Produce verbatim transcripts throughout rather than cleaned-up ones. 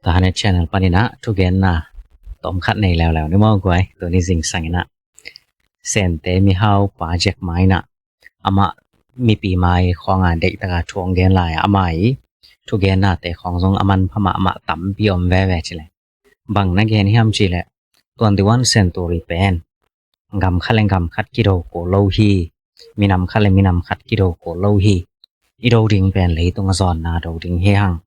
Tahan channel panin ah thugenna tawmkhat nei leuleu ni maw guai. Tuni zingsang in ah Sente mihau pa Jack Ma in ah amah mipi mai khawng a deih taka thu hong gen lai a, amah i thugennate khawng zong a manpha mahmah tampi om veve ci leh. Bang na gen hiam cih leh twenty-one century pen gam khat le gam khat kido kul lo hi. Minam khat le minam khat kido kul lo hi. I do ding pen leitung a zawnna do ding hi hang.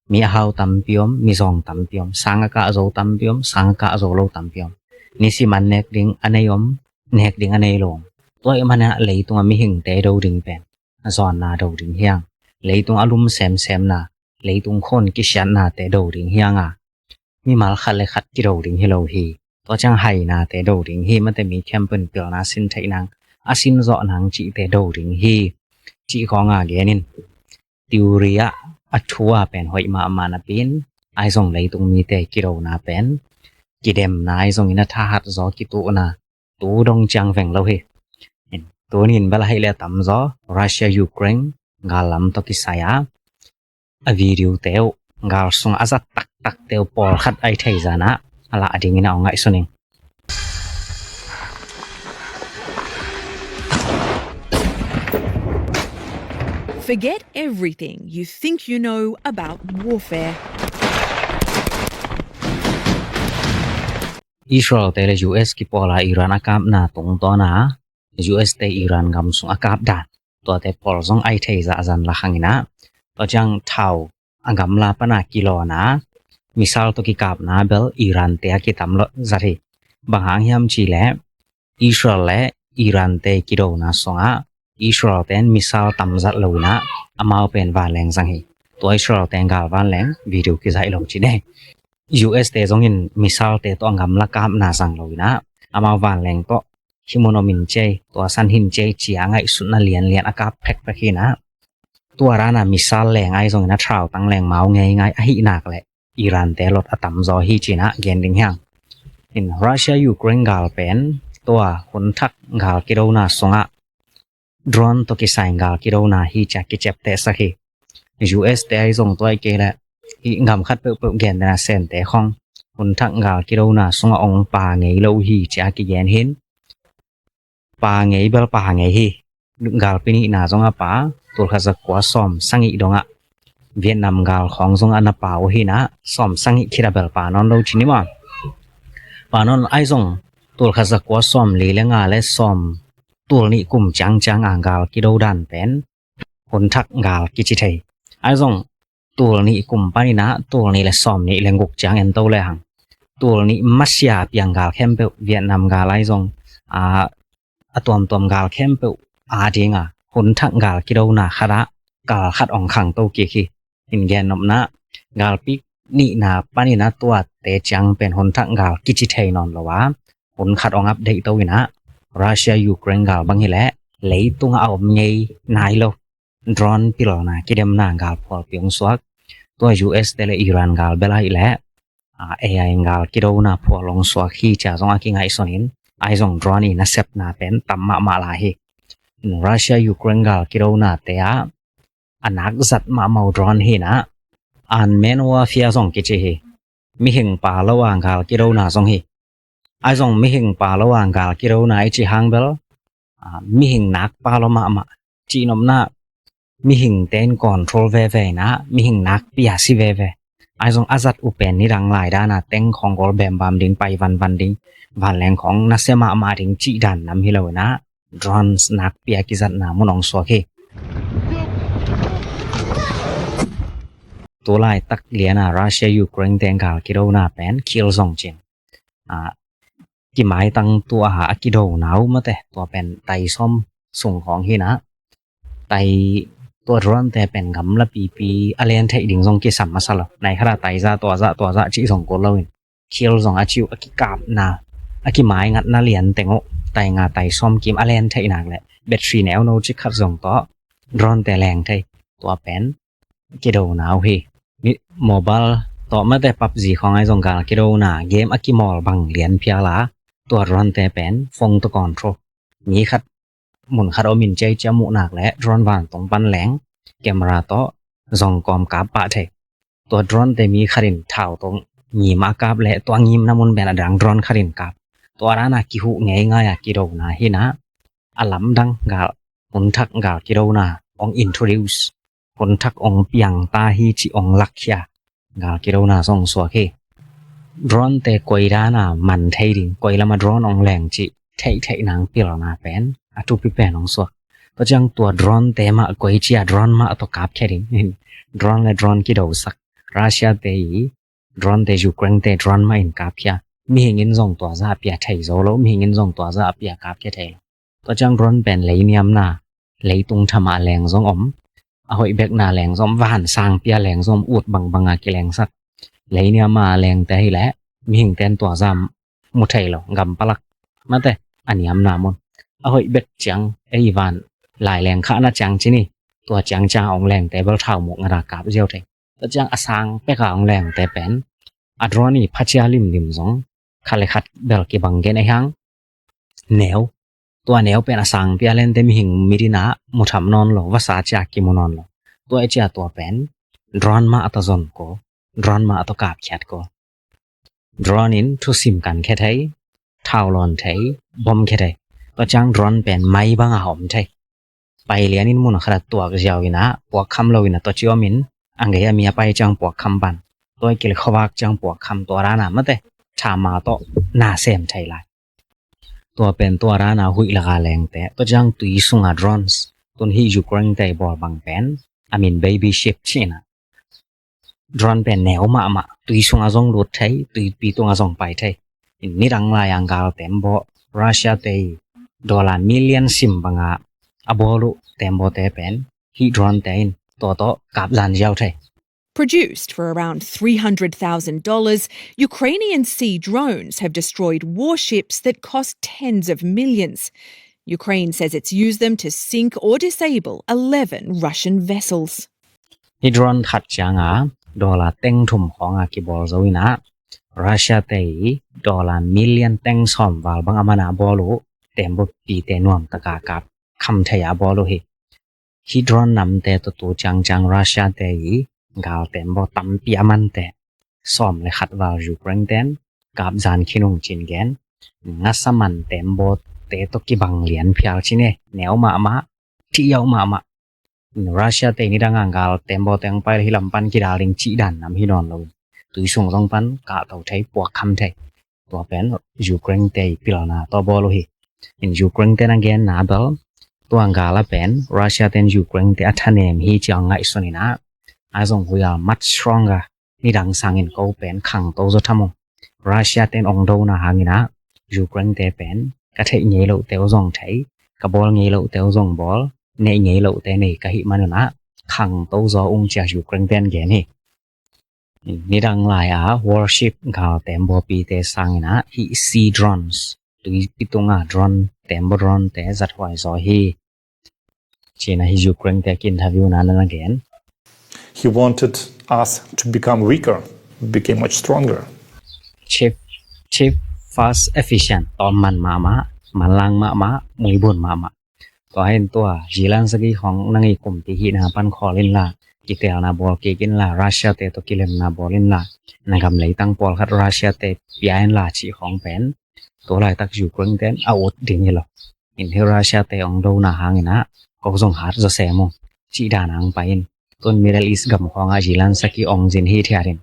Mi a hau tampi om, mi zawng tampi om, sang a kah zo tampi om, sang a kah zo lo tampi om. Nisim an nek ding a nei om, nek ding a nei lo om. Tua ahih manin ah leitung a mihingte do ding pen a zawnna do ding hi hang. Leitung a lum semsemna, leitung khawn kisiatnate do ding hi hang a, mimal khat le khat kido ding hi lo hi. Tua ciang hainate do ding hi. Mate mi khempeuh in pilna sin theih nang, a sin zawh nang cihte do ding hi. Cih khawng a gen in, theory ah a thu a pen hoih mahmah napi in, ahi zong leitung mite kidona pen kidemna ahi zongin a thahat zaw kituhna tu dong ciang veng lo hi. Tuni in bel a hih leh a tamzaw Russia Ukraine gal lam tawh kisai a, a video te uh, gal sung a zat taktakte uh pawlkhat a i theih zah in ah a lah dingin a hong ngaihsun ing. Forget everything you think you know about warfare. Israel te le U S kipawl a Iran a kapna tungtawn a U S te Iran gam sung a kap dan, tuate pawl zong a i thei zahzah lak hang in ah, tua ciang thau a gamla pan a kilawn a missile tawh kikapna bel Iran te a kitam lo zat hi. Bang hang hiam cih leh Israel le Iran te kidona sungah Israel ten missile tam zat lo in ah amau pen vanleng zang hi. Tua Israel ten gal vanleng video kizaih lo ci ne. U S te zongin missile te tawh a gamla kapna zang lo in ah amau vanleng tawh hi mun om in cei, tua san hin cei ci a ngaihsutna lianlian a kap phekphek hi in ah, tua dan a missile leng ahi zongin a thau tang leng mau ngeingai ahih nak leh Iran te lot a tamzaw hi ci in ah gen ding hi hang. In Russia Ukraine gal pen tua hun thak gal kidona sungah drone tawh kisai gal kidona hi ci a kiciaptehsak hi. U S te ahi zong tua hi kei leh hih gam khat peuhpeuh gen den a Sente khawng hun thak gal kidona sungah ong pa ngei lo hi ci a kigen hi in, pa ngei bel pa ngei hi. Galpi nihna zong a pa, tul khat za kua sawm sagih dongah Vietnam gal khawng zong a na pa uh hi in ah, sawm sagih khit a bel pa nawn lo ci ni maw. Pa nawn ahi zong tul khat za kua sawm li le nga le sawm tul nih kum ciangciang a gal kido dan pen hun thak gal kici thei. Ahi zong tul nih kum panin ah tul nih le sawm nih le guk ciang en to le hang, tul nih masiah piang gal khempeuh, Vietnam gal ahi zong a, a tuamtuam gal khempeuh a ding a hun thak gal kidona khat ah kal khat ong khang to kik hi. In gen nopna, galpi nihna panin ah tuate ciang pen hun thak gal kici thei nawn lo a, hun khat ong update to in ah, Russia Ukraine gal bang hi leh leitung a om ngei nai lo drone pilna kidemna gal phualpi ong suak. Tua U S te le Iran gal bel a hih leh, a, A I gal kidona phual ong suak hi ci a zong a kingaihsun in, ahi zong drone i nasepna pen tam mahmah lai hi. Russia Ukraine gal kidona te ah a nak zat mahmah uh drone hi in ah, unmanned warfare zong kici hi. Mihing pa lo a gal kidona zong hi. Ahi zong mihing pa lo a gal kidona i cih hang bel, a, mihing nak pa lo mahmah. Cih nopna, mihingte in control veve in ah mihing nakpi a si veve. Ahi zong a zat uh pen nidang lai dan a tank khawng gawl bembam ding, pai vanvan ding, vanleng khawng nasia mahmah ding cih dan nam hi lo in ah drones nakpi a kizatna mun ong suak hi. Tu laitak lian a Russia Ukraine te gal kidona pen kill zong cin, a, kimaitang tua a kidona uh mate, tua pen tai sawm sung khawng hi in ah, tai, tua drone te pen gamla pipi a len theih ding zong kisam masa lo. Nai khat a tai za tua za tua za cih zong kul lo in, kill zong a cih uh a kikapna, a kimaingatna lian teng uh tai nga tai sawm kim a len theih nak leh battery neu no cik khat zong tawh drone te leng thei. Tua pen kidona uh hi. Mobile tawh mate PUBG khawng ahi zong gal kidona game a kimawl bang lian phial a, tua drone te pen phone tawh control. Mi khat mun khat om in cei ci a muh nak leh drone vantung pan leng camera tawh zong kawm kap pah thei. Tua drone te mi khat in thau tawh ngim a kap leh tua ngimna mun pen a dang drone khat in kap. Tua dan a kihuh ngeingai a kidona hi na, a lamdang gal, hun thak gal kidona ong introduce, hun thak ong piang ta hi cih ong lakkhia gal kidona zong suak hi. Drone te koi dan a man thei ding, koi lam a drone ong leng cih theihtheih nang pilna pen a thupi pen ong suak. Tua ciang tua drone te mah koi ci a drone mah tawh kapkhia ding. Drone le drone kidosak. Russia te i drone te, Ukraine te drone mah in kapkhia. Mihing in zong tua zah a pia thei zo lo, mihing in zong tua zah a pia kapkhia thei lo. Tua ciang drone pen leiniamna, leitung tham a leng zong om, a hoih bekna leng zong om, van sangpi a leng zong om, ut bangbang a kilengsak. Leiniam a lengte hi leh mihing ten tua zah mu thei lo, gam palak mate, a niamna mun. A hoih bek ciang ei van lai leng khahna ciang ci ni, tua ciang ciang a ong lengte bel thau muk ngat a kap ziau thei. Tua ciang a sang pek a ong lengte pen a drone i phacia limlim zong khat le khat bel kibang gen a hiang neu. Tua neu pen a sangpi a lente mihing mit in a mu tham nawn lo, vasa cia kimu nawn lo. Tua i cia tua pen drone mah a tawh zon ko, drone mah a tawh kapkhiat ko. Drone in thusim kankhia thei, thau lawn thei, bomkhia thei. Tua ciang drone pen mai bang a om thei. Pai lian in mun a khat a tuak ziau in a, puak kham lo in a tua ci om in, a ngei a mi a pai ciang puak kham pan. Tua i kilh khuavak ciang puak kham, tua dan a mate, thama tawh na sem thei lai. Tua pen tua dan a huih lak a lengte, tua ciang tui sung a drones, tun hih Ukraine te i bawl bang pen a min baby ship ci in a. Drone pen neu mahmah, tui sung a zong lut thei, tuipi tung a zong pai thei. Nidang lai a gal tembaw, Russia te i dollar million sim bang a a bawl uh tembaw te pen hih drone te in tua tawh kap zan ziau thei. Produced for around three hundred thousand dollars, Ukrainian sea drones have destroyed warships that cost tens of millions. Ukraine says it's used them to sink or disable eleven Russian vessels. Hih drone khat ciang a dollar teng thum khawng a kibawl zo in a, Russia te i dollar million teng sawm val bang a man a bawl uh tembaw pite nuam tak a kap kham thei a bawl uh hi. Hih drone namte tawh tu ciangciang Russia te i gal tembaw tampi a mante sawm le khat val Ukraine ten kap zan khin ung ci in gen. Ngasa man tembawte tawh kibang lian phial ci ne, neu mahmah, thih yauh mahmah. Russia te nidang a gal tembaw teng pai le hih lam pan kidal ding cih dan nam hi nawn lo. Tui sung zong pan kahto thei, puak kham thei. Tua pen Ukraine te i pilna tawh bawl uh hi. In Ukraine te na genna bel, tua gal a pen Russia ten Ukraine te a thanem hi ci a ngaihsun in a, a zong huih a much stronger, nidang sangin ko pen khangto zaw tham ung. Russia ten ong dona hangin a, Ukraine te pen ka theih ngei lohte uh zong thei, ka bawl ngei lohte uh zong bawl, neih ngei lohte nei ka hih man un a, khangto zaw ung ci a Ukraine ten gen hi. Nidang lai a warship gal tembawpite sangin a hih sea drones, tuipi tung a drone, tembaw drone te zathuai zaw hi. Ci in a hih Ukraine te ki interview na na gen. He wanted us to become weaker, became much stronger. Cheap, cheap, fast, efficient. Tawm man mahmah, manlang mahmah, muibun mahmah. Tua hi in tua Zelensky khawng na ngei kumpi hihna pan khawl in la, kitelna bawl kik in la, Russia te tawh kilemna bawl in la, na gam leitang pawlkhat Russia te pia in la cih khawng pen tu laitak Ukraine ten a ut ding hi lo. In hih Russia te ong dona hangin a, ko zong hat zaw sem ung cih dan a ong pai in. Tun Middle East gam khawng a Zelensky ong zin hithiat in,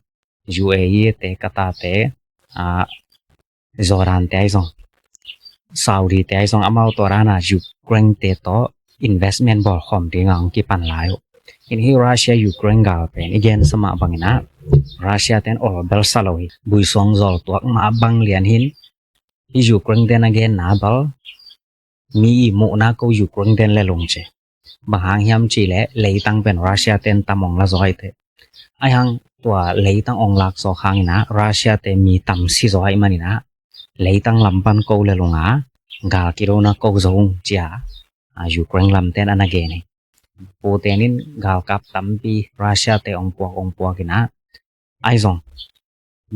U A E te, Qatar te, a, Jordan te ahi zong, Saudi te ahi zong, amau tua dan a Ukraine te tawh investment bawl khawm ding a ong kipan lai uh. In hih Russia Ukraine gal pen i gensa mah bangin a, Russia ten ol bel sa lo hi. Buisuang zawl tuak mah bang lian hi in, hih Ukraine ten a genna bel mi i muhna ko Ukraine ten lel ung ci. Bang hang hiam cih leh leitang pen Russia ten tam ong la zaw hi teh. Ahi hang tua leitang ong lak zawk hangin a, Russia te mi tam si zaw ahih manin a, leitang lam pan ko lel ung a, gal kidona ko zo ung ci a, a, Ukraine lam ten a na gen hi. Putin in galkap tampi Russia te ong puak, ong puak in a, ahi zong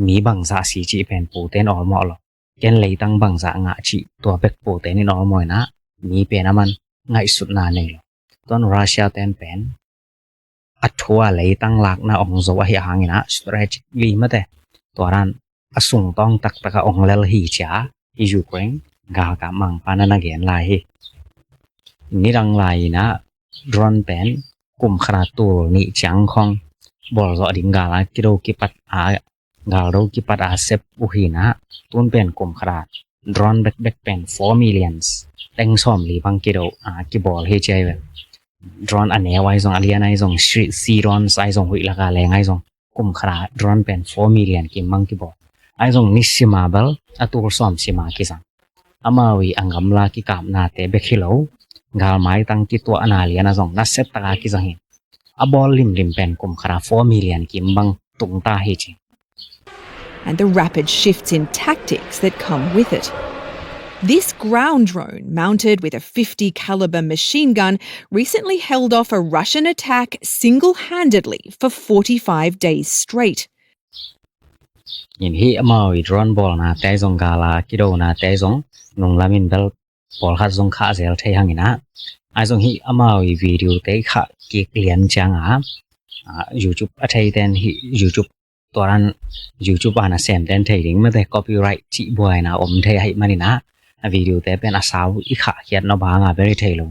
mi bangzah si cih pen Putin awlmawh lo. Ken leitang bangzah ngah cih tua bek Putin in awlmawh in a, mi pen a man ngaihsutna nei lo. Tuan Russia ten pen a thu a leitang lakna ong zo ahi hangin ah strategically mate, tua dan a sungtawng taktak a ong lel hi ci-a i Ukraine galkap mangpa na na gen lai hi. Nidang lai-in ah drone pen kum khat a tul nih ciang khong bawlzawh ding gal a kido kipat a, gal do kipat a sep uh hi-in ah, tun pen kum khat a drone bekbek pen four millions teng sawmli bang kido a kibawl hi ci ahi ve. Drone a neu ahi zong, a lian ahi zong, street, sea drones ahi zong, huih lak a leng ahi zong, kum khat a drone pen four million kim bang kibawl. Ahi zong nisim a bel a tul sawm sim a kizang. Amau i a gamla kikapnate bek hi lo, gal maitang kituahna lian a zong nasia tak a kizang hi. A bawl limlim pen kum khat a four million kim bang tung ta hi ci. And the rapid shifts in tactics that come with it. This ground drone, mounted with a fifty caliber machine gun, recently held off a Russian attack single-handedly for forty-five days straight. In hih amau i drone bawlnate zong, gal a kidonate zong nunglam in bel pawlkhat zong khah zel thei hangin ah, ahi zong hih amau i video te khah kik lian ciang a, ah, YouTube a theiten hih YouTube, tua dan YouTube a na semten thei ding mate, copyright cih buaina om thei ahih manin ah, a video te pen a sau i khahkhiat nop hang a bel hi thei lo.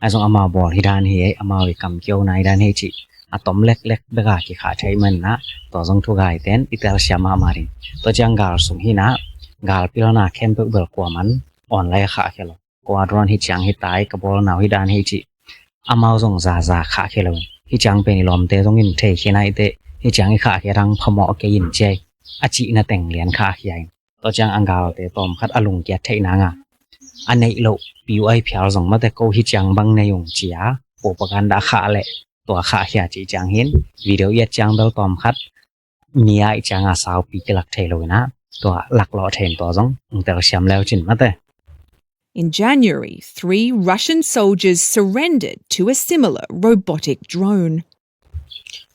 Ahi zong amau bawl hi dan hi, amau i kam kiona hi dan hi cih a tom leklek bek a kikhah thei manin ah, tua zong thugaiten i telsiam mahmah ding. Tua ciang gal sung hi-in ah, gal pilna khempeuh bel kuaman online a khahkhia lo. Kua drone hi ciang hi tai, ka bawlna uh hi dan hi cih amau zong zaza khahkhia lo. Hi ciang pen i lawmte zong in thei khin a, i te hi ciang i khahkhia dang phamawh kei in ci a, a cihna teng lian khahkhia in. Tua ciang a galte tawmkhat a lungkiat theih nang a, a neih loh pi uh ahi phial zong mate, ko hi ciang bang nei ung ci-a propaganda khah leh tua khahkhia cih ciang hi-in, video i et ciang bel tawmkhat mi a i ciang a saupi kilak thei lo-in ah, tua laklawh thei-in tua zong ong telsiam leu cin mate. In January, three Russian soldiers surrendered to a similar robotic drone.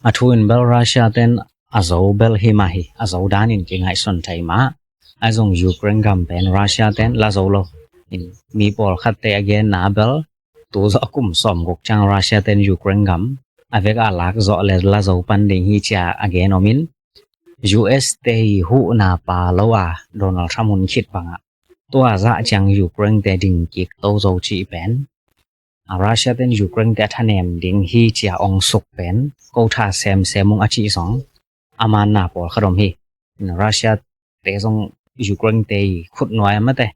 A thu in bel Russia ten a zo bel hi mah hi, a zo dan in kingaihsun thei mah. Ahi zong Ukraine gam pen Russia ten la zo lo. In mi pawlkhatte a genna bel tu zawh a kum sawmguk ciang Russia ten Ukraine gam a vek a lak zawh le la zo pan ding hi ci-a a gen om in, U S te i huhna pa lo a Donald Trump hun khit bang ah, tua zah ciang Ukraine te ding kik to zo cih pen, a Russia ten Ukraine te a thanem ding hi ci-a ong suk pen ko tha semsem ung a cih zong a manna pawlkhat om hi. Russia te zong Ukraine te i khut nuai a mate,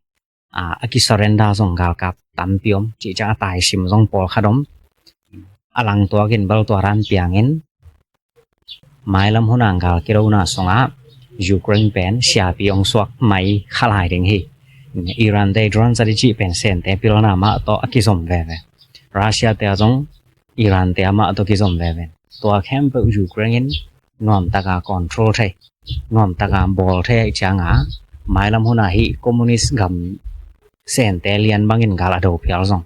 a, a kisurrender zong galkap tampi om cih ciang a taisim zong pawlkhat om. A langtuak in bel tua dan piangin mailam hun a gal kidona sungah Ukraine pen siapi ong suak mai kha lai ding hi. Iran te drone zat i cih pen Sente pilna mah tawh a kizom veve. Russia te a zong Iran te amah tawh kizom veve. Tua khempeuh Ukraine in nuamtak a control thei, nuamtak a bawl thei ahih ciang a, mailam hun a hih communist gam Sente lian bangin gal a do phial zong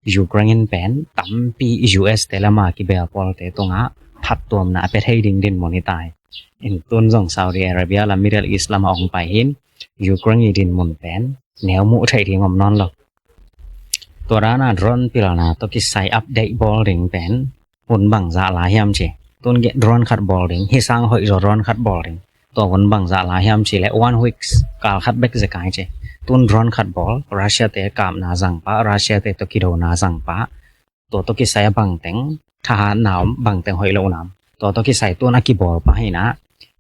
Ukraine in pen tampi U S te lam a kibel pawlte tungah phattuamna a pia thei ding dinmun hi ta hi. In tun zong Saudi Arabia lam, Middle East lam a ong pai hi-in, Ukraine i dinmun pen neu muh theih ding om nawn lo. Tua dan a drone pilna tawh kisai update bawl ding pen hun bangzah la hiam ci. Tun drone khat bawl ding, hih sang hoih zaw drone khat bawl ding, tua hun bangzah la hiam ci leh one weeks, kal khat bek zekai ci. Tun drone khat bawl, Russia te kapna zang pah, Russia te tawh kidona zang pah, tua tawh kisai a bangteng thahatna om, bangteng hoih lohna om, tua tawh kisai tun a kibawl pah hi-in ah,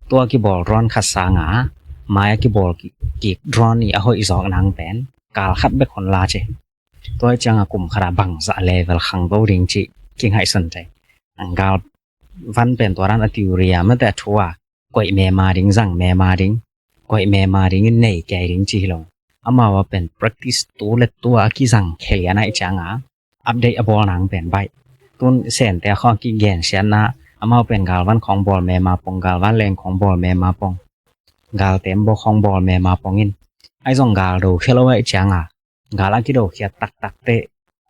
tua kibawl drone khat sang a mai a kibawl kik drone i a hoih zawk nang pen kal khat bek hun la ci. Tua ciang a kum khat a bangzah level khangto ding cih kingaihsun thei. Gal van pen tua dan a theory a mate, a thu a koih mema ding, zang mema ding, koih mema ding in nei kei ding ci hi lo. Amau a pen practice tu le tu a kizang khia lian ahih ciang a update a bawl nang pen baih. Tun Sente a khawng kigensiatna, amau pen galvan khawng bawl mema pong, galvan leng khawng bawl mema pong, galtem bawl khawng bawl mema pong in, ahi zong gal do khia lo ahih ciang a, gal a kido khiat taktak teh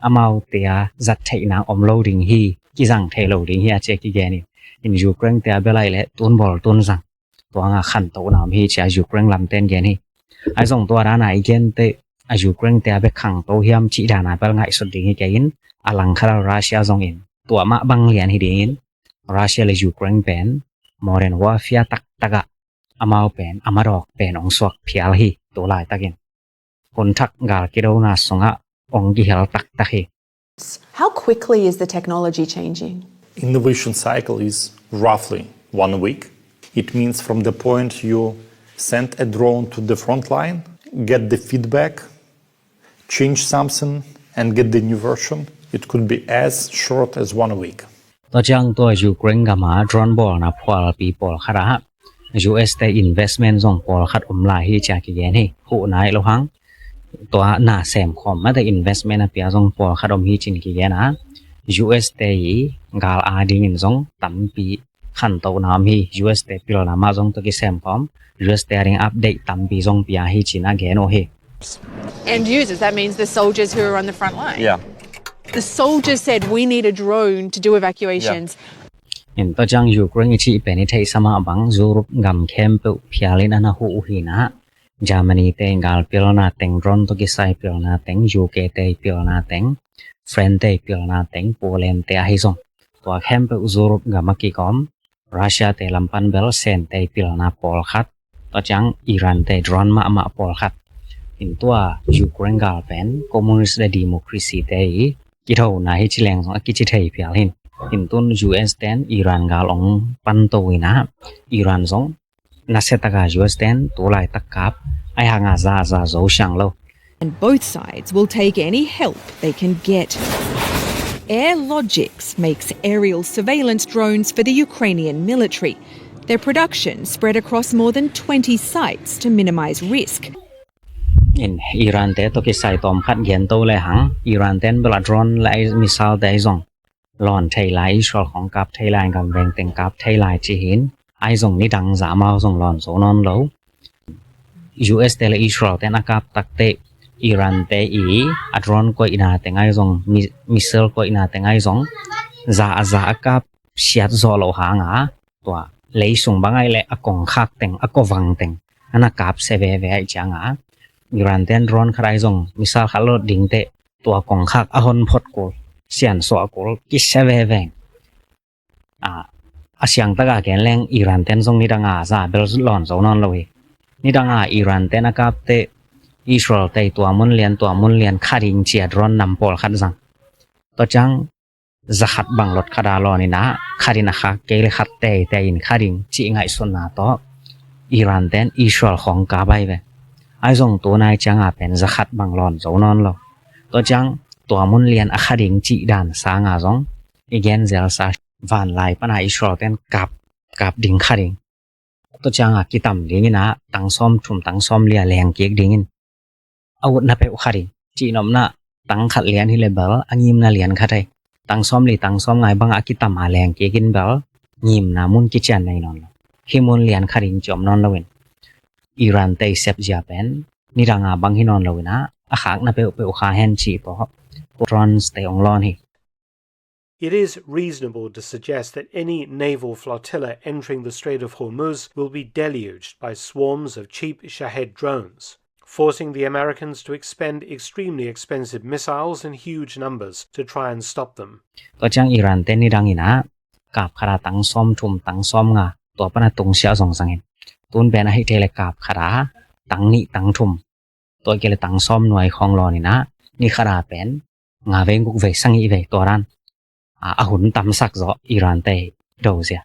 amaute a zat theihna om lo ding hi, kizang thei lo ding hi a ci a kigen in. In Ukraine te a bel ahih leh tun bawl tun zang, tua nga khantohna om hi ci a Ukraine lamten gen hi. Ahi zong tua dan a i gen teh a Ukraine te a bek khangto hiam cih dan a bel ngaihsut ding hi kei in, a langkhat a Russia zong in Tua mah bang lian hi dingin Russia le Ukraine pen modern warfare taktak ah amau pen a madawk pen hong suak phial hi. Tu laitakin hun thak gal kidona sungah hong kihel taktak hi. How quickly is the technology changing? Innovation cycle is roughly one week. It means from the point you send a drone to the front line, get the feedback, change something, and get the new version, it could be as short as one week. Tua ciang tua Ukraine gam ah drone bawlna phualpi pawlkhat ah U S te investment zong pawlkhat om lai hi ci-a kigen hi. Huh nai lo hang. Tua na sem khawm mate investment a pia zong pawlkhat om hi ci-in kigen a, U S te i gal a dingin zong tampi khantohna om hi. U S te pilna mah zong tawh kisem khawm U S te a ding update tampi zong pia hi ci-in a gen uh hi. End users, that means the soldiers who are on the front line. Yeah. The soldiers said, "We need a drone to do evacuations." In tua ciang Ukraine i cih pen i theihsa mah bang Europe gam khempeuh phialin a na huh uh hi na, Germany te galpilna teng drone tawh kisai pilna teng, U K te pilna teng, France te pilna teng, Poland te ahi zong tua khempeuh Europe gam a kikom, Russia te lam pan bel Sen te pilna pawlkhat, tua ciang Iran te drone mahmah pawlkhat. In tua Ukraine gal pen communist le democracy te i kidona hi ci leng zong a kici thei phial hi. In tun U S ten Iran gal hong panto in a, Iran zong nasia taka U S ten tu laitak kap, ahi hanga za za zo siang lo. And both sides will take any help they can get. Air Logics makes aerial surveillance drones for the Ukrainian military. Their production spread across more than twenty sites to minimize risk. In Iran te tawh kisai tawm khat gen to le hang, Iran ten bel a drone le missile te ahi zong lawn thei lai, Israel khawng kap thei lai, gam veng teng kap thei lai ci hi in, ahi zong nidang zah amau zong lawn zo nawn lo. U S te le Israel ten a kap takte Iran te i a drone koihna teng ahi zong, missile koihna teng ahi zong, zah a zah a kap siat zawh loh hanga, tua leisung bang ahi le a kongkhak teng, a kovang teng a na kap sia veve ahi cianga, Iran ten drone khat ahi zong missile khat lot dingte tua kongkhak a hon phot kul, siansuah kul kisia veve. A siangtaka gen leng Iran ten zong nidanga za bel lawn zo nawn lo hi. Nidanga Iran ten a kapte Israel tei tua mun lian tua mun lian kha ding cia drone nam pawlkhat zang. Tua ciang za khat bang lot khat a lawn in a, khat in a khak kei le khat teitei in kha ding cih ngaihsutna tawh Iran ten Israel khawng kap ahi ve. Ahi zong tunai cianga pen za khat bang lawn zo nawn lo. Tua ciang tua mun lian a kha ding cih dan sanga zong i gen zelsa vanlai pana Israel ten kap, kap ding kha ding. Tua cianga kitam dingin a tang sawm thum tang sawm li a leng kik dingin a utna peuh kha ding. Cihnopna tang khat lian hi le bel a ngimna lian khat ahi. Tang sawm li tang sawm ngai banga a kitam a leng kik in bel ngimna mun kician nei nawn lo. Hih mun lian kha ding ci om nawn loin Iran tei sep zia pen nidanga bang hi nawn loin a, a khakna peuhpeuh kha hen cih pawh drones te ong lawn hi. It is reasonable to suggest that any naval flotilla entering the Strait of Hormuz will be deluged by swarms of cheap Shahed drones, forcing the Americans to expend extremely expensive missiles in huge numbers to try and stop them. Tua ciang Iran te nidang in a kap khat a tang sawm thum tang sawm nga tua pana tungsiah zong zangin, tun pen a hih thei le kap khat a tang nih tang thum, tua kei le tang sawm nuai khawng lawn in a, ni khat a pen nga vei guk vei sagih vei tua dan a hun tamsak zawh Iran te do zia.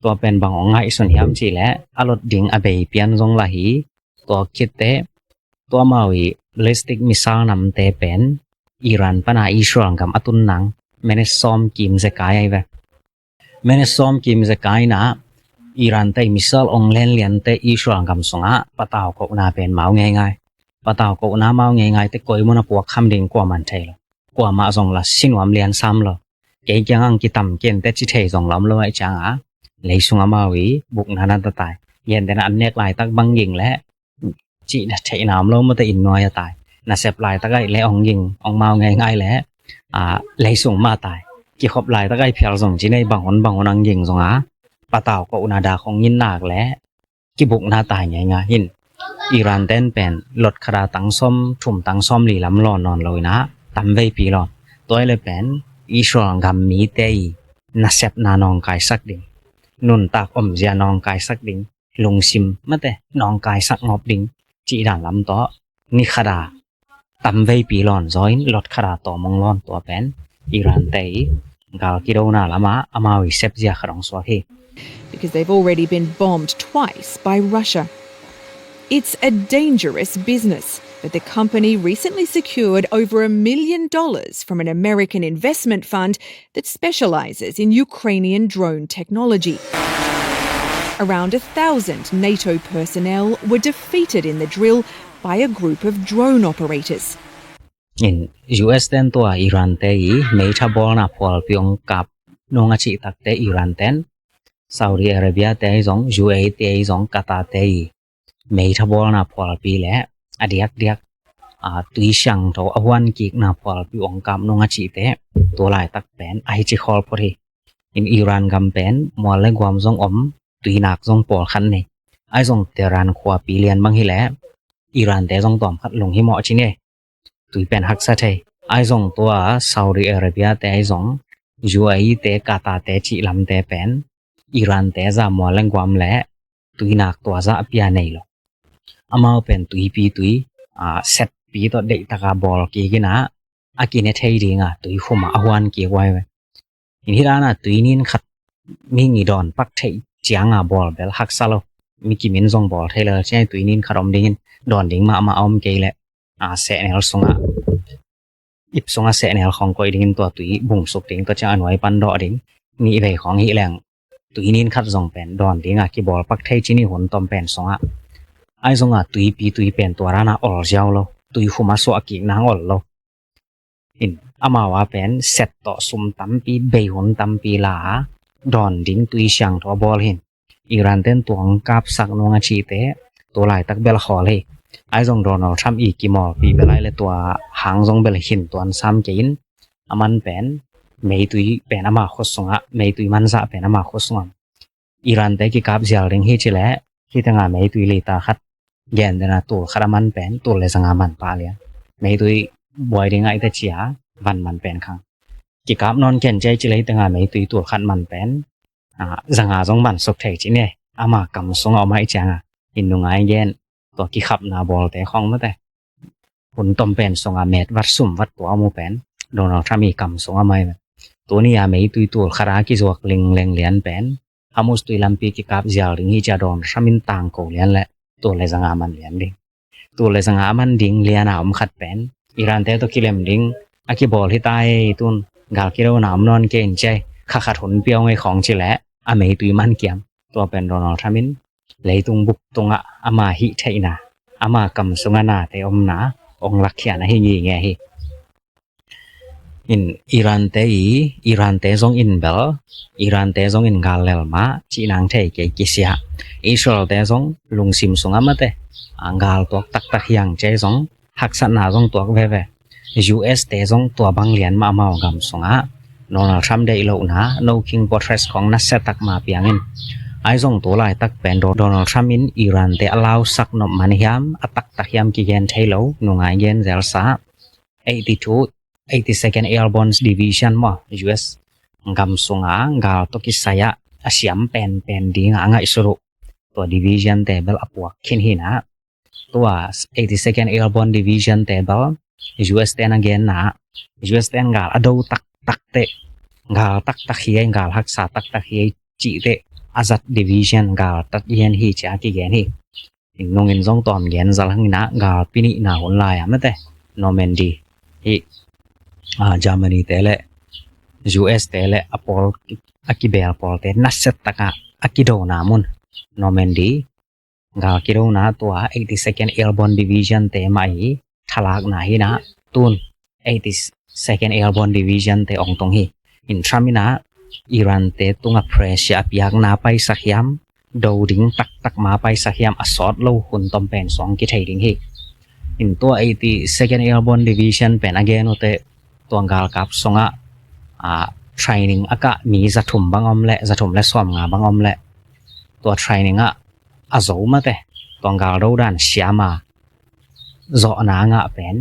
Tua pen bang ong ngaihsun hiam cih leh a lot ding a bei pian zong lah hi. Tua khitte tua amau i ballistic missile namte pen Iran pana Israel gam a tun nang minute sawm kim zekai ahi ve. Minute sawm kim zekai in a Iran te i missile ong len liante Israel gam sungah patau kohna pen mau ngeingai. Patau kohna mau ngeingai te koi mun a puak kham ding kuaman thei lo. Kuamah zong lah si nuam lian sam lo. Kei kiang ang kitam kei inteh ci thei zong lah om lo ahih cianga, leisung amau i bukna na ta tai. Gentehna an nek laitak bang ging leh cih theihna om lo maw, te inn nuai a tai. Nasep laitak ahih leh ong ging, ong mau ngeingai leh leisung mah tai. Kikhop laitak ahih phial zong ci nei, bang hun bang hun ang ging zonga patau kohna dak hong in nak leh kibukna tai ngeingai hi. Iran ten pen lot khat a tang sawm thum tang sawm li lam lawn nawn lo in a, tam veipi lawn. Tua ahih leh pen Israel gam mite i nasepna nawngkaisak ding, nuntak omzia nawngkaisak ding, lungsim mate nawngkaisak ngop ding cih dan lam tawh ni khata tamveipi lawn zaw in lot khata tawm hong lawn tua pen Iran te i gal kidona lama amau i sepzia khat hong suak hi. Because they've already been bombed twice by Russia. It's a dangerous business, but the company recently secured over a million dollars from an American investment fund that specializes in Ukrainian drone technology. Around a thousand NATO personnel were defeated in the drill by a group of drone operators. In U S ten tua Iran te i meitha bawlna phualpi hong kap nung a cih takte Iran ten Saudi Arabia te i zong, U A E te i zong, Qatar te i meitha bawlna phualpi le a diakdiak a tui siangtho a huan kikna phualpi hong kap nung a cihte tua laitak pen a hi ci khawl phot hi. In Iran gam pen mual le guam zong om, tuinak zong pawlkhat nei. Ai zong Tehran khuapi lian bang hi le Iran te zong tawmkhat lung hi mawh ci nei. Tui pen haksa thei. Ai zong tua Saudi Arabia te ai zong U A E te Qatar te cih lamte pen Iran te za mual le guam le tuinak tua za a pia nei lo. Amau pen tuipi tui a setpi tawh deihtaka bawl kik in a a kine thei dinga tui khuma a huan kik uai ve. In hi dana tui nin khat mi ngi dawn pak theih cianga bawl bel haksa lo. Mi kimin zong bawl thei lo ciai tui nin khat om dingin dawn ding mahmah a om kei leh a sehnel sungah ip sungah sehnel khawng koih dingin tua tui bungsuk ding tua ciang a nuai pan dawh ding nih vei khawng hih leng tui nin khat zong pen dawn dinga kibawl pak thei ci ni hun tom pen sungah. Ai zongah tuipi tui pen tua dana ol ziau lo, tui khuma suah kik nang ol lo. In amau a pen set tawh sum tampi bei hun tampi la a dawn ding tui siangtho a bawl hin Iran ten tuang kapsak nung a cihte tua laitak bel khawl hi. Ai zong Donald Trump i kimawlpih bel ai le tua hang zong bel hin tuan sam kei in a man pen meitui pen ama khut sungah meitui manzah pen ama khut sungah Iran te kikap zial ding hi ci leh hi tenga meitui lita khat gen dena tul khat a man pen tul le zanga man pah lian. Meitui buai ding aite cia van man pen khang kikap nawn ken cia hi ci leh hi tenga meitui tul khat man pen zanga zong man suk thei ci ne. Ama kam sungah om aih cianga in nungai gen tua kikhapna bawlte khawng mate hun tom pen sungah met vat sum vat tua mu pen Donald Trump i kam sungah mai pen tuni a meitui tul khat a kizuak lingleng lian pen Hormuz tui lampi kikap zial ding hi cia Donald Trump in tangko lian le tul le zanga man lian ding. Tul le zanga a man ding liana om khat pen Iran te tawh kilem ding a kibawl hi tai tun gal kidona om nawn kei in ciai kha khat hun piau ngei khawng ci leh a meitui man kiam. Tua pen Donald Trump in leitung bup tungah ama hih theihna ama kam sungah nate omna ong lakhian ahi nginge hi. In Iran te i Iran te zong in bel Iran te zong in gal lel mah cihnang thei kei kisia. Israel te zong lungsim sungah mate gal tuak taktak hiang cia zong haksatna zong tuak veve. U S te zong tua bang lian mah amau gam sungah Donald Trump deih lohna no king potres khawng nasia tak ma piangin ai zong tu laitak pen Donald Trump in Iran te a lausak nop man hiam a taktak hiam kigen thei lo nungai gen zelsa eighty two eighty second Airborne Division maw U S gam sunga gal tawh kisai ah a siam penpen dinga a ngaihsut uh tua division te bel a puak khin hinah tua eighty second Airborne Division te bel U S ten a genna U S ten gal a do taktak teh gal taktak hi ei gal haksa taktak hi ei cih teh a zat division gal tat gen hi cia kigen hi. Nungin zong tawm gen zal hanginah gal pinihna hun lai a mate Normandy hi Germany te le U S te le a pawl a kibel pawlte nasia takah a kidona mun Normandy gal kidona tua eighty second Airborne Division te mah hi thalakna hinah tun eighty second Airborne Division te ong tung hi. In Trump inah Iran te tunga pressure a piakna paisak hiam do ding taktak ma paisak hiam a sawt lo hun tom pen suang kithei ding hi. In tua eighty second Airborne Division pen a gen uh teh tua galkap sungah training a kah mi zathum bang om leh zathum le sawmnga bang om leh tua training ah a zo mate tua gal do dan siama zawhna ngah pen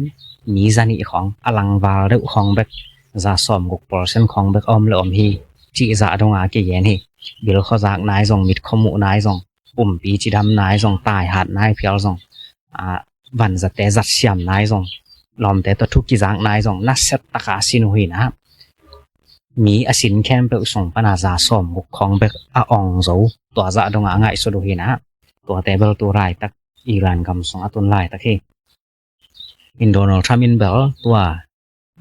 mi zanih khawng a langval deuh khawng bek za sawm guk percent khawng bek a om le om hi, cih zah dong a kigen hi. Bil khuazak nai zong, mit khuamuh nai zong, pumpi cidam nai zong, taihat nai phial zong, a, vanzate zat siam nai zong, lawmte tawh thu kizak nai zong, nasia taka sin uh hi na. Mi a sin khempeuh sung pana za sawm guk khawng bek a ong zo, tua zah dong a ngaihsut uh hi na. Tuate bel tu laitak Iran gam sung a tun laitak hi. In Donald Trump in bel tua,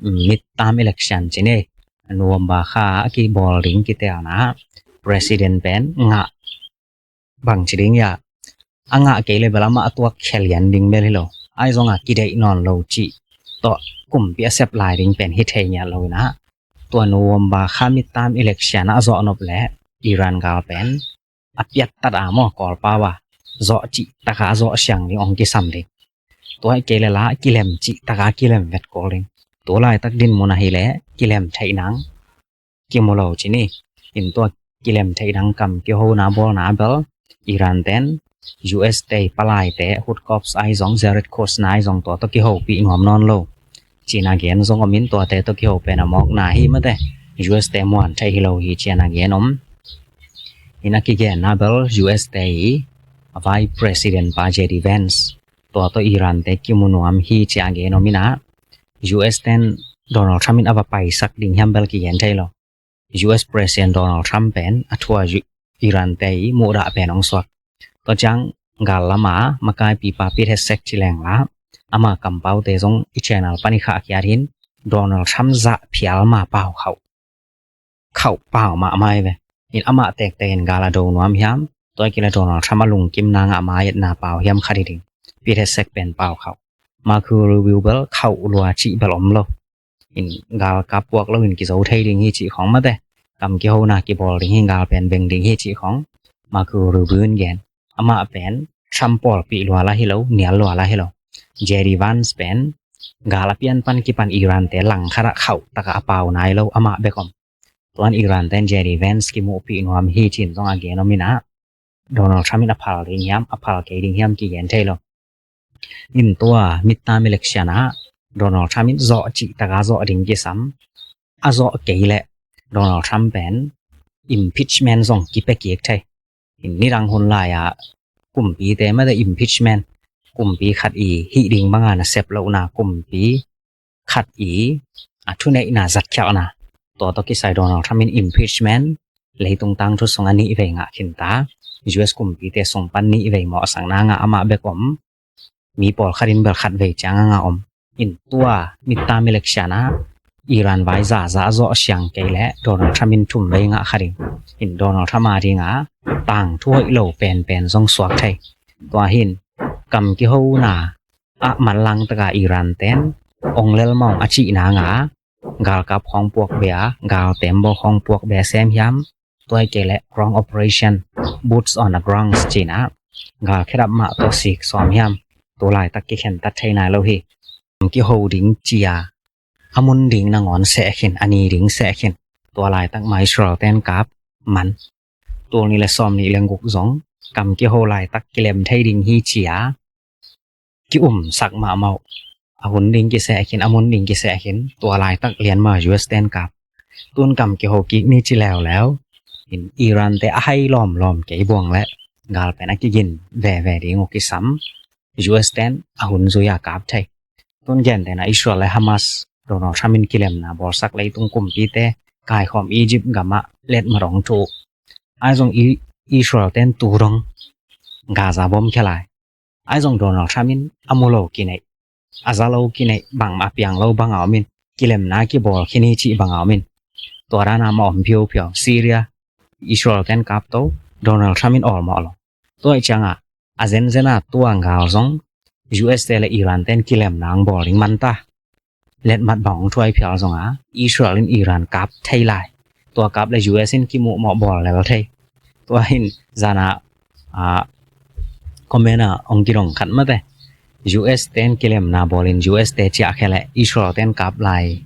mm, midterm election ci ni, November kha a kibawl ding kitelna, president pen ngah, bang ci ding ia, a ngah kei le bel amah a tuak khia lian ding bel hi lo, ahi zong a kideih nawn lo cih tawh kumpi a sep lai ding pen hi thei ngiat lo hi na. Tua November kha midterm election a zawh nop le Iran gal pen a piat tat a maw, Kawlpau a zawh cih taka zawh siang ding ong kisam ding. Tua hi kei le la kilem cih taka kilem vet kul ding. Tu laitak dinmun ahi le kilem theih nang kimu lo ci ni. In tua kilem theih nang kam kihona bawlna bel Iran ten U S te palaite, Houthi corps ahi zong, Jihadi Quds nai zong tua tawh kihopih nuam nawn lo cihna gen zong om in, tuate tawh kiho pen a mawkna hi mate, U S te muan thei hi lo hi cihna gen om. In a kigenna bel U S te i a Vice President pa J D Vance, tua tawh Iran te kimu nuam hi cih a gen om in a, U S ten Donald Trump in a va paisak ding hiam bel kigen thei lo. U S President Donald Trump pen a thu a Iran te i muhdah pen ong suak. Tua ciang gal lama makaipipa Pete Hegseth ci leng la, ama kampaute zong i channel pan i khahkhiat hi in, Donald Trump zah phial ma pau khauh, khauh pau mahmah hi ve. In amah tektek in gal a do nuam hiam, tua hi kei le Donald Trump a lungkimna ngah ma etna pau hiam khat hi ding. Pete Hegseth pen pau khauh. Marco Rubio bel khauh lua cih bel om lo. In galkap puak lo in kizo thei ding hi cih khawng mate, kam kihona kibawl ding hi, gal pen veng ding hi cih khawng Marco Rubio in gen. Amah pen Trump pawlpih lua la hi lo, nial lua la hi lo. J D Vance pen gal a pian pan kipan Iran te langkhat ah khauh taka a pau nai lo, amah bek om. Tuan Iran ten J D Vance kimuhpih nuam hi cih zong a gen om in a, Donald Trump in a phal ding hiam, a phal kei ding hiam kigen thei lo. In tua midterm election ah Donald Trump in zawh cih taka zawh ding kisam, a zawh kei leh Donald Trump pen impeachment zong kipia kik thei. In nidang hun lai-ah kumpite mate impeachment, kumpi khat i hih ding banga nasep lohna, kumpi khat i a thuneihna zatkhialhna, tua tawh kisai Donald Trump in impeachment leitung tangthu sungah nih vei ngah khinta, U S kumpite sung pan nih vei mawhsakna ngah amah bek om. Mi pawlkhat in bel khat vei ciang a ngah om. In tua midterm election ah Iran vai zaza zawh siang kei leh Donald Trump in thum vei ngah kha ding. In Donald Trump a dinga tangthu hoih lo penpen zong suak thei. Tua hi in kam kihona ah manlang taka Iran ten ong lel mawng a cih nanga galkap khawng puak bia, galtem baw khawng puak bia sem hiam, tua hi kei leh ground operation, boots on the ground cihna, gal khedap mah tawh sik sawm hiam, tu laitak kikhentat thei nai lo hi. Kiho ding cia a mun ding nangawn seh khin, a ni ding seh khin, tua laitak mah Israel ten kap man. Tul nih le sawm nih le guk zong kam kiho laitak kilem thei ding hi cia ki-umsak mahmah uh. A hun ding kiseh khin, a mun ding kiseh khin, tua laitak lianma U S ten kap. Tun kam kiho kik ni ci leuleu in Iran te a hai lawmlawm kei buang leh gal pen a kigin veve ding uh kisam. U S ten a hun zui a kap thei. Tun gentehna Israel le Hamas, Donald Trump in kilemna bawlsak leitung kumpite kaikhawm Egypt gamah letmat ong thu. Ahi zong Israel ten tu dong Gaza bom khia lai. Ahi zong Donald Trump in a mu lo kineih, a za lo kineih, bangmah a piang lo banga om in, kilemna kibawl khin hi cih banga om in, tua dana mah om phiophiau. Syria, Israel ten kap to, Donald Trump in awlmawh lo. Tua ih cianga a zenzena tua gal zong U S te le Iran ten kilemna ang bawl ding manta. Letmat bang ong thuai phial zonga Israel in Iran kap thei lai. Tua kap le U S in kimuhmawh bawl lel thei. Tua hin zana, a, comment a ong kidong khat mate, U S ten kilemna bawlin U S te ciah khia le Israel ten kap lai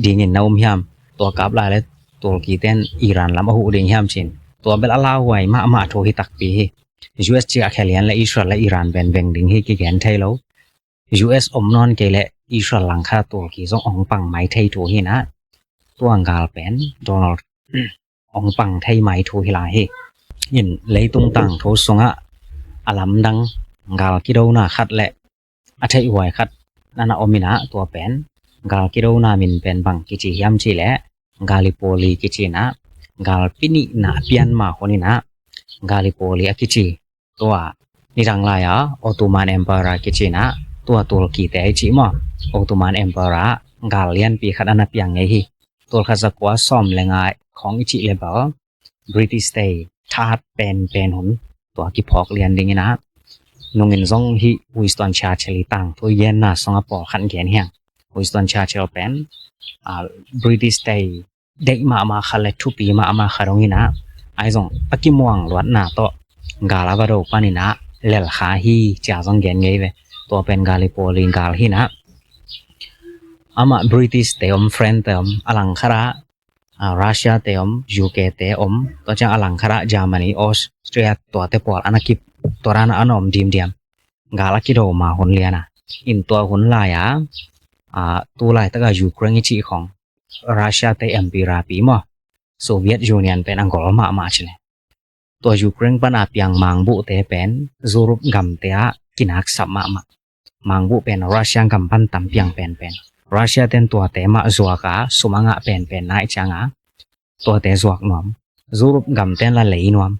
dingin na um hiam? Tua kap lai le Turkey ten Iran lam a huh ding hiam cin? Tua bel a lauhuai mahmah thu hi takpi hi. U S ciah khia lian le Israel le Iran venveng ding hi kigen thei lo. U S om nawn kei leh Israel langkhat a Turkey zong ong pang mai thei thu hi na. tua gal pen Donald hong pang thei mai thu hi lai hi. In leitung tangthu sungah a lamdang gal kidona khat le a theihhuai khat nana om inah, tua pen gal kidona min pen bang kici hiam cih leh Gallipoli kici inah, galpi nihna a pian mah hun inah Gallipoli a kici, tua nidang lai-a Ottoman Emperor kici inah, tua Turkey-te i cih maw, Ottoman Emperor gal lianpi khat ana piang ngei hi. Tul khat za kua sawm le nga khawng i cih le bel British-te thahat penpen hun tua kiphawk lian ding inah, nungin zong hih Winston Churchill i tangthu i genna sungah pawlkhat gen hi hang. Winston Churchill pen, ah, British-te deih mahmah khat le thupi mahmah khat hong inah, ahi zong a kimuang luatna tawh gal a va do pan inah lelkha hi, cia zong gen ngei ve. Tua pen Gallipoli gal hi inah, amah British-te om, French-te om, a langkhatah, ah, Russia-te om, U K-te om, tua ciang a langkhatah Germany, Austria, tuate pawl ana kip, tua ana ana om dimdiam. Gal a kido ma hun lian a, in tua hun lai-a, ah, tu laitakah Ukraine i cih khawng Russia-te empire pi maw, Soviet Union pen a gol mahmah ci le. Tua Ukraine pan a piang mangbuhte pen Europe gamte ah kinaksap mahmah. Mangbuh pen Russia gam pan tam piang penpen. Russia-ten tuate mah zuak a sum a ngah penpen nai ciangah tuate zuak nuam. Europe gamten la lei nuam.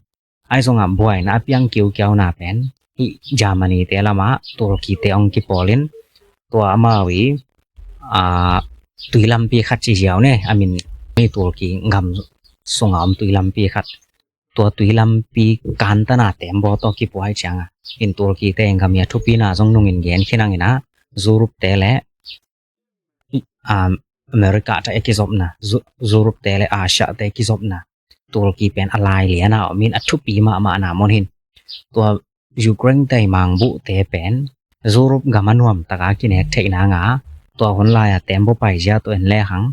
Ahi zongah buaina a piang kiukiauna pen hih Germany-te lamah Turkey-te hong kipawlin, tua amau i, ah, tuilampi khat ci ziau ne, a min, mi Turkey gam sungah om tuilampi khat. Tua tuilampi kantana tembaw tawh kipuai ciangah, in Turkey-te gam i a thupina zong nungin gen khin hang inah, Europe-te le, um, America-te a kizopna, Zu-, Europe-te le Asia-te kizopna, Turkey pen a lai liana om in a thupi mahmahna mun hin. Tua Ukraine-te mangbuhte pen Europe gam a nuamtaka kinek theihna nga, tua hun lai-a tembaw paizia tua en le hang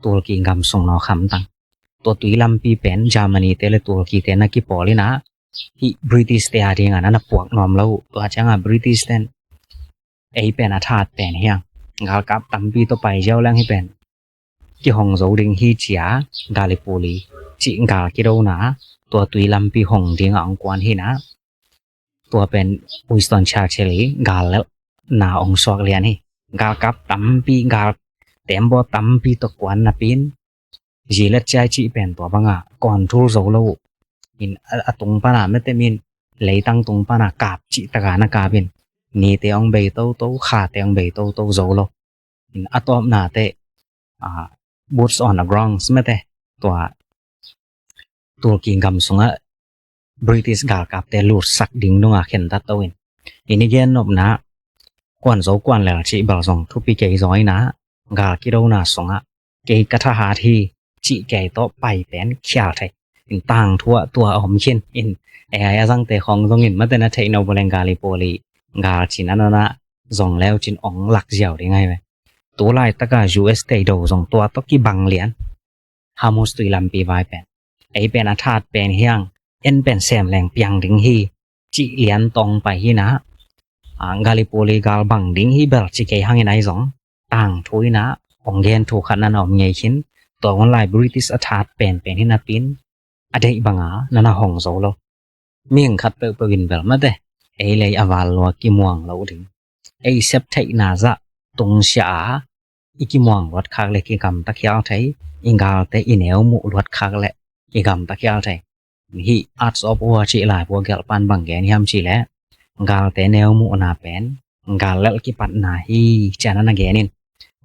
Turkey gam sung nawk hamtang. Tua tuilampi pen Germany-te le Turkey-te na kipawl inah, hih British-te a dingah na na puak nuam lo uh. Tua ciangah British-ten ei pen a thahat pen hi hang. Galkap tampi tawh pai ziau leng hih pen kihong zo ding hi cia, Gallipoli cih gal kidona, tua tuilampi hong dingah hong kuan hi inah, tua pen Winston Churchill i gal lelhna hong suak lian hi. Galkap tampi, gal tembaw tampi tawh kuan napi-in, zilet ciai cih pen tua bangah control zo lo uh. In a, a tung pana mete min, leitang tung pana kap cih taka na kap in, nite hong bei toto, khate hong bei toto zo lo. In a tawpna teh, ah, boots on the ground mete, tua Turkey gam sungah British galkapte lutsak ding nunga khentat to in. In i gen nopna, kuan zo kuan lel cih bel zong thupi kei zaw inah, gal kidona sungah kei ka thahat hi cih kei tawh pai pen khial thei. In tangthu ah tua a om khin. In A I a zangte khawng zongin mate na theih no buleng Gallipoli gal cin a nana zong leu cin ong lak ziau ding ahi ve. Tu laitakah U S tei do zong tua tawh kibang lian. Hormuz tuilampi vai pen, ei pen a thahat pen hi hang, en pen sem leng piang ding hi cih lian tawh pai hi inah, ah, Gallipoli gal bang ding hi bel ci kei hang inah, ahi zong tangthu inah ong gen thu khat nana om ngei khin. Tua hun lai British a thahat penpen hi napi-in, a deih banga nana hong zo lo. Mihing khat peuhpeuh in bel mate, ei lei a val lua kimuang lo ding, ei sep theihna zah tungsia a i kimuang luat khak le kigamta khial thei, i galte i neu muh luat khak le i gamta khial thei. Hih Art of War cih laibu a gelh pan bang gen hiam cih leh, galte neu muhna pen gal lelh kipatna hi, ci-a na na gen in.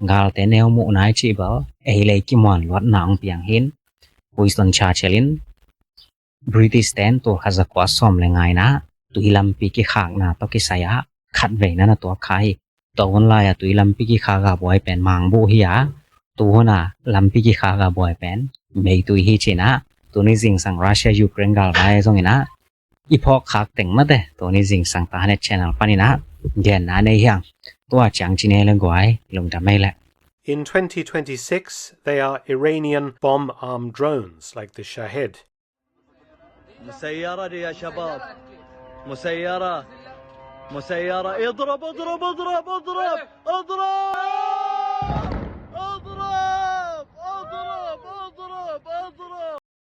Galte neu muhna i cih bel ei lei kimuang luatna hong piang hi in. Winston Churchill in British ten tul khat za kua sawm le nga inah tuilampi kikhakna tawh kisai-ah khatvei nana tuak kha hi. Tua hun lai-a tuilampi kikhak a buai pen mangbuh hi a, tu hun a lampi kikhak a buai pen meitui hi ci inah, tuni zingsang Russia Ukraine gal vai zong inah i phawk khak teng mate, tuni zingsang Tahanet channel pan inah genna nei hi hang. Tua ciang ci ne le guai, lungdam ei leh. In twenty twenty-six, they are Iranian bomb-armed drones like the Shahed. مسيرة دي يا شباب. مسيرة. مسيرة. اضرب، اضرب، اضرب، اضرب، اضرب. اضرب، اضرب، اضرب.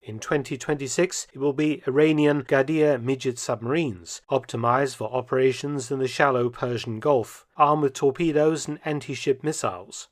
In twenty twenty-six, it will be Iranian Ghadir Mijit submarines, optimized for operations in the shallow Persian Gulf, armed with torpedoes and anti-ship missiles.